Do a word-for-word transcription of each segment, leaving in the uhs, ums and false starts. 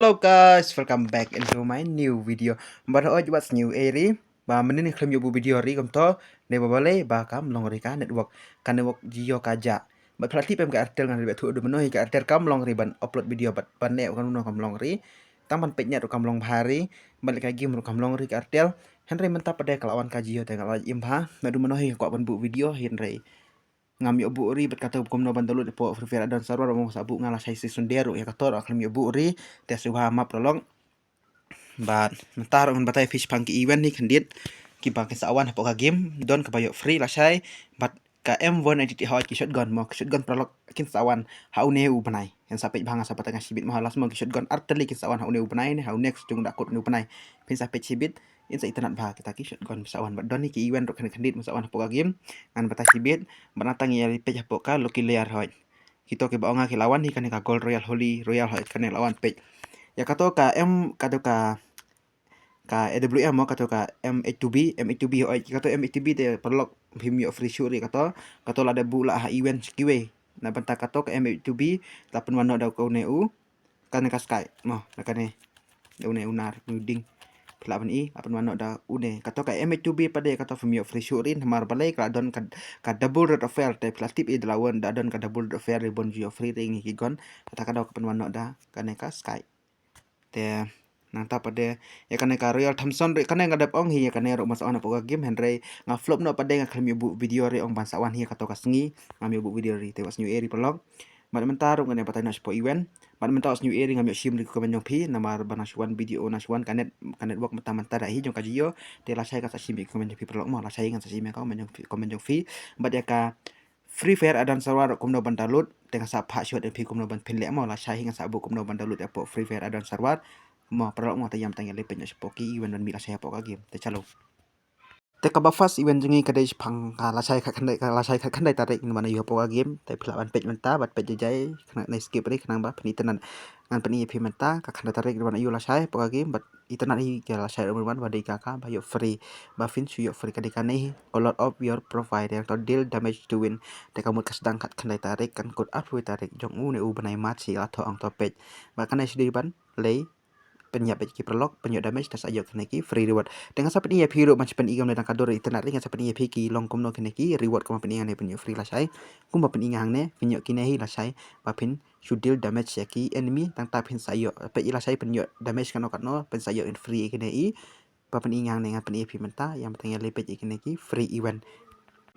Hello guys, welcome back into my new video. Bad hoi wat new eri. Ba mynnin khlem ïoh buh video ri kumto, ne ba balei ba kam long ri ka network. Ka network Jio ka jah. Bad phi la tip em ka Airtel ngan ri bad thuh du mynno hi ka Airtel kam long ri ban upload video bad ban ne kan no kam long ri. Tang ban peit net ruh kam long bha ri, bad leh ka game ruh kam long ri ka Airtel. Hynrei mynta pat de ka la wan ka Jio te nga la im bha. Naduh mynno hi kwah ban buh video hynrei ngam ïoh buh ri bad kato kumno ban download hapoh Free Fire add-on server, mo sa buh nga lashai season dei ruh ïa kato ruh khlem ïoh buh ri. Te sngewbha map paralok. Bad mynta ruh ngan batai phi shaphang ki event hi khyndiat kiba kin sa wan hapoh ka game, don kaba ïoh free lashai, bad ka M one eighty hoi ki shotgun mo, ki shotgun paralok kin sa wan ha une u bnai. Ngan sa peit bha, ngan sa batai nga shibit mo, ha last mo ki shotgun artylli kin sa wan ha une u bnai ne ha u next jong da kut une u bnai. Phin sa peit shibit. In sa itynnad bha kita ki shotgun ba sa wan bad don hi ki event ruh khyndiat khyndiat ba sa wan hapoh ka game. Ngan batai shibit bad nangta ngi ïa peit hapoh ka Lucky Layer hoi. Kito kiba ong nga ki la wan hi kane ka Gold Royale, Holy Royale hoi kane la wan peit. Ïa kato ka M, kato ka, ka A W M mo, kato ka M eight two B, M eight two B hoi, kato M eight two B te paralok phim ïoh free shuh ri kato, kato la da buh la ha event kiwei. Na bynta kato ka M eight two B la pynwan noh da ka une u kane ka Sky mo, da kane. Da une u nar u ding. Phi lah ban i, la pynwan noh da une. Kato ka M eight two B pat de kato phim ïoh free shuh ri namar balei ka la don ka, ka double rate of fire te phi la tip i da la wan da don ka double rate of fire ri bun ju ïoh free ri ngi ki gun. Kata ka daw ka pynwan noh da kane ka Sky. Te nangta pat de ïa kane ka Royal Thompson ri kane nga dep ong hi ïa kane ruh ba sa wan hapoh ka game hynrei nga flop noh pat de nga khlem ïoh buh video ri ong ban sa wan hi kato ka sngi. Ngam ïoh buh video ri te wat sniew eri paralok. Bad mynta ruh ngan ïa batai noh shapoh event. Bad mynta wat sniew eri ngam ïoh shim ri ki comment jong phi namar ba nang shu wan video nang shu wan ka net, ka network mynta mynta da hi jong ka Jio. Te lashai ngan sa shim ïa ki comment jong phi paralok mo, lashai ngan sa shim ïa ka comment jong phi, comment jong phi. Bad ïa ka Free Fire add-on server kumno ban download, te ngan sa phah shot ïa phi kumno ban phin leh mo, lashai ngan sa buh kumno ban download ïa hapoh Free Fire add-on server. Mo paralok mo, te ïa mynta ngi leit peit noh shapoh ki event ban mih lashai hapoh ka game. Te chalo. Te kaba first event jong ngi ka dei shaphang ka lashai khatkhyndai, ka lashai khatkhyndai tarik ngi ban ïoh hapoh ka game. Te phi lah ban peit mynta bad peit jai jai, khnang ne skip ri khnang ba phin itynnad. Ngan pyni ïa phi mynta ka khyndai tarik ngi ban ïoh lashai hapoh ka game bad itynnad hi ka lashai ruh ban wan ba dei ka kaba ïoh free. Ba phin shu ïoh free ka dei kane hi, Color of Your Profile, ïa to deal damage to win. Te ka mut ka sdang khatkhyndai tarik kan kut arphew tarik jong une u bnai March hi la thoh ong to peit. Ba kane shu dei ban lei pynïap bad ki paralok, pynïoh damage, te sa ïoh kine ki free reward. Te ngan sa pyni ïa phi ruh ban sa pyni kam ne dang ka dur itynnad ri ngan sa pyni ïa phi ki long kumno kine ki reward kumba pyni ngan ne pynïoh free lashai. Kumba pyni ngan hangne, pynïoh kine hi lashai ba phin shu deal damage ïa ki enemy, tang ta phin sa ïoh peit i lashai pynïoh damage kano kano, phin sa ïoh in free kine i. Ba pyni ngan ne ngan pyni ïa phi mynta, ïa mynta ngi leit peit ïa kine ki free event.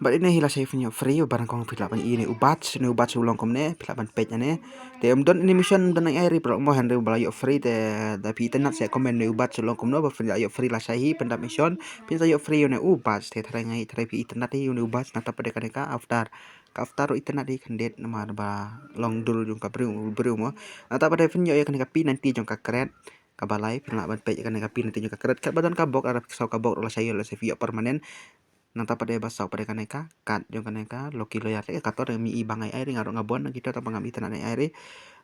Bad ine hi lashai phin ïoh free, ba nyngkong phi lah ban i ne u badge, ne u badge u long kumne, phi lah ban peit ne. Te ym don animation, ym don nang ai ri paralok mo hynrei ba la ïoh free te da phi itynnad sa comment ne u badge u long kumno, ba phin la ïoh free lashai hi, pyndap mission, phin sa ïoh free ne u badge te tharai ngai, tharai phi itynnad hi ne u badge, nangta pat de kane ka avatar. Ka avatar ruh itynnad hi khyndiat namar ba long dur jong ka briew, briew mo. Nangta pat de phin ïoh ïa kane ka P ninety jong ka crate. Kaba lai phin lah ban peit ïa kane ka P ninety jong ka crate. Katba don ka box, lada phi ksaw ka box ruh lashai ïoh, lashai phi ïoh permanent. Nangta pat de ba saw pat de kane ka card jong kane ka Lucky Layer te kato dang mih i ba ngai ai ri, nga ruh nga bun na kito tang ba ngam itynnad ai ri.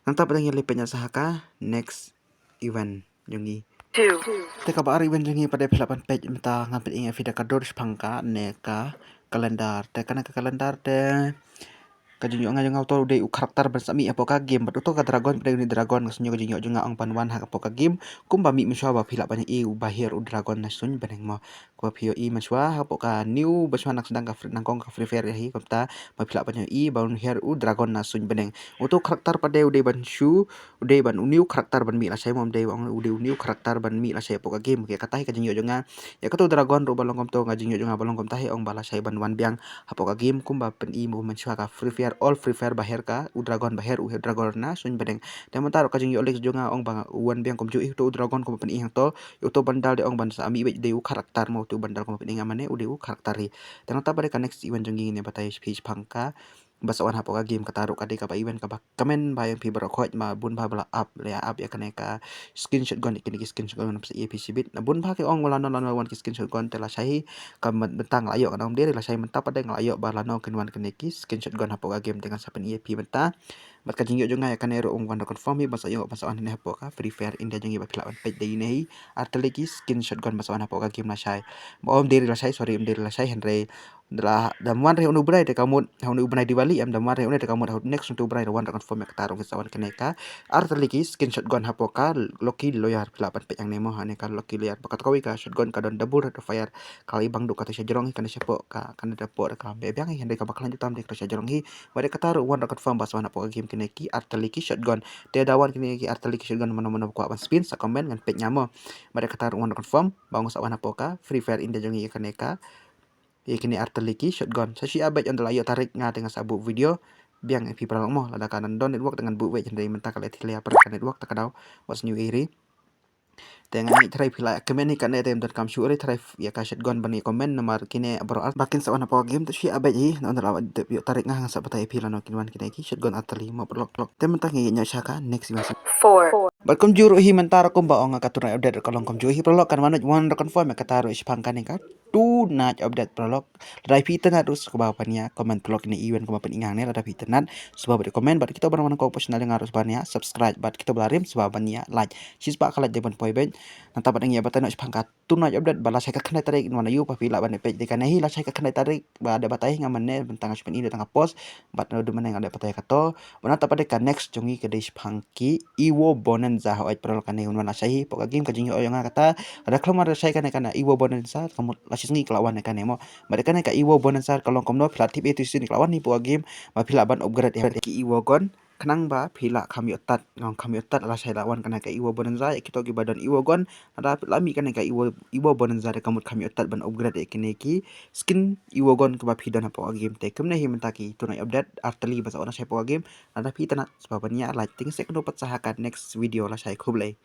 Nangta pat de ngi leit peit noh sa ha ka next event jong ngi. Te kaba ar event jong ngi pat de phi lah ban peit mynta ngan pyni ïa phi da ka dur shaphang kane ka calendar. Te kane ka calendar te ka jingïoh nga jong nga uto u dei u character ban sa mih hapoh ka game bad uto ka dragon pat de une dragon nga sngew ka jingïoh jong nga ong ban wan hapoh ka game. Kumba mih mynshuwa ba phi lah ban ïohi u ba hiar u dragon na suiñ bneng mo. Kumba phi ïohi mynshuwa hapoh ka new ba shuwa nang sdang ka free, nangkong ka Free Fire hi kumta ba phi lah ban ïohi ba un hiar u dragon na suiñ bneng. Uto u character pat de u dei ban shu, u dei ban u new character ban mih lashai mo, u dei u dei u new character ban mih lashai hapoh ka game. Kata hi ka jingïoh jong nga. Ïa kato dragon ruh ba long kumto nga jingïoh jong nga ba long kumta hi ong ba lashai ban wan biang hapoh ka game kumba pyni mo mynshuwa ka Free Fire, all Free Fire ba hiar ka u dragon, ba hiar u dragon na suiñ bneng. Te mynta ruh ka jingïoh list jong nga ong ba u wan biang kumjuh hi uto u dragon kumba pyni hangto. Uto bundle de ong ban sa mih beit dei u character mo, uto bundle kumba pyni nga mane u dei u character hi. Te nangta pat de ka next event jong ngi ngin batai phi shaphang ka ba sa wan hapoh ka game, kata ruh ka dei kaba event kaba kmen bha ïa phi baroh khoit, ma bun bha ba la up, la up ïa kane ka skin shotgun, ïa kine ki skin shotgun ba sa ïa phi shibit. Na bun bha ki ong ba lano lano wan ki skin shotgun te lashai hi ka mynta nga la ïoh, ka dang ym dei ri lashai mynta pat de nga la ïoh ba lano kin wan kine ki skin shotgun hapoh ka game te ngan sa pyni ïa phi mynta. Bad ka jingïoh jong nga ïa kane ruh ym wan da confirm hi, ban sa ïoh ban sa wan hangne hapoh ka Free Fire India jong ngi ba phi lah ban peit da ine hi. Artillery ki skin shotgun ba sa wan hapoh ka game lashai. Ba ym dei ri lashai, sorry, ym dei ri lashai, hynrei da la, da ym wan re ha une u bnai te ka mut ha une u bnai Diwali, em, da ym wan re ha une te ka mut ha u next une u bnai da wan da confirm ïa kata ruh ngin sa wan kane ka Artillery ki skin shotgun hapoh ka Lucky Lawyer, phi lah ban peit hangne mo, hangne ka Lucky Lawyer. Ba kata kawei ka shotgun ka don double rate of fire. Ka la i bang duh kata sha jrong hi, kane shapoh ka, kane shapoh ka lam biang hi, hynrei kaba khlaiñ tam dei kata sha jrong hi. Bad dei kata ruh wan da confirm ba sa wan hapoh ka game kine ki Artillery ki shotgun. Te da wan kine ki Artillery ki shotgun mano mano ba kwah ban spin, sa comment ngan peit ïa nga mo. Bad dei kata ruh wan da confirm ba ong sa wan hapoh ka Free Fire India jong ngi kane ka, ïa kine Artillery ki shotgun. Sa shu ïa beit, ynda la ïoh tarik nga te ngan sa buh video biang ïa phi paralok mo. Lada ka dang don network te ngan buh beit, hynrei mynta ka la thik lei ïa paralok ka network, ta ka daw wat sniew iri. Te nga ngeit tharai phi la comment hi kane te ym donkam shuh re tharai ïa ka shotgun ban ïa comment, namar kine baroh ar ba kin sa wan hapoh ka game. Te shu ïa beit hi, ynda la ïoh tarik nga ngan sa batai ïa phi lano kin wan kine ki shotgun Artillery mo paralok. Te mynta ngi ïa ñiew sha ka next video. Four. Bad kumjuh ruh hi mynta ruh kumba ong nga, ka tonight update ruh ka long kumjuh hi paralok, kan wan wan ruh confirm ïa kata ruh shaphang kane ka tonight update paralok. Lada phi itynnad ruh sngewbha ban ïa comment paralok, kine event kumba pyn-i nga hangne, lada phi itynnad sngewbha ban ïa comment, bad kito ba wan kong personal ïa nga ruh sngewbha ban ïa subscribe, bad kito ba la rim sngewbha ban ïa like. Shispah ka like dei ban poi beit. Nangta bad ngi ïa batai noh shaphang ka tonight update ba lashai ka khyndai tarik, wan ïa u ba phi lah ban ïa peit dei kane hi, lashai ka khyndai tarik ba dei batai hi nga mynne, mynta nga shu pyn-i dei tang ka post, bad naduh mynne nga dei batai kato. Bad nangta pat dei ka next jong ngi ka dei shaphang ki Evo Bonanza, hooid paralok, kane un wan lashai hi hapoh ka game, ka jingïoh jong nga kata. Lada khlem wan lashai kane, kane Evo Bonanza ka mut la shi sngi ka la wan kane mo. Bad dei kane ka Evo Bonanza ka long kumno, phi lah tip ïa tu shisien ka la wan hi hapoh ka game, ba phi lah ban upgrade ïa ki Evo gun. Khnang ba phi lah kham ïoh tad, nga ong kham ïoh tad lashai la wan kane ka Evo Bonanza, ïa kito kiba don Evo gun. Lada phi lah mih kane ka Evo, Evo Bonanza dei ka mut kham ïoh tad ban upgrade ïa kine ki skin Evo gun kiba phi don hapoh ka game. Te kumne hi mynta ki tonight update Artillery ba sa wan lashai hapoh ka game. Lada phi itynnad sngewbha ban ïa like. Te ngin sa ïakynduh pat sa ha ka next video, lashai, khublei.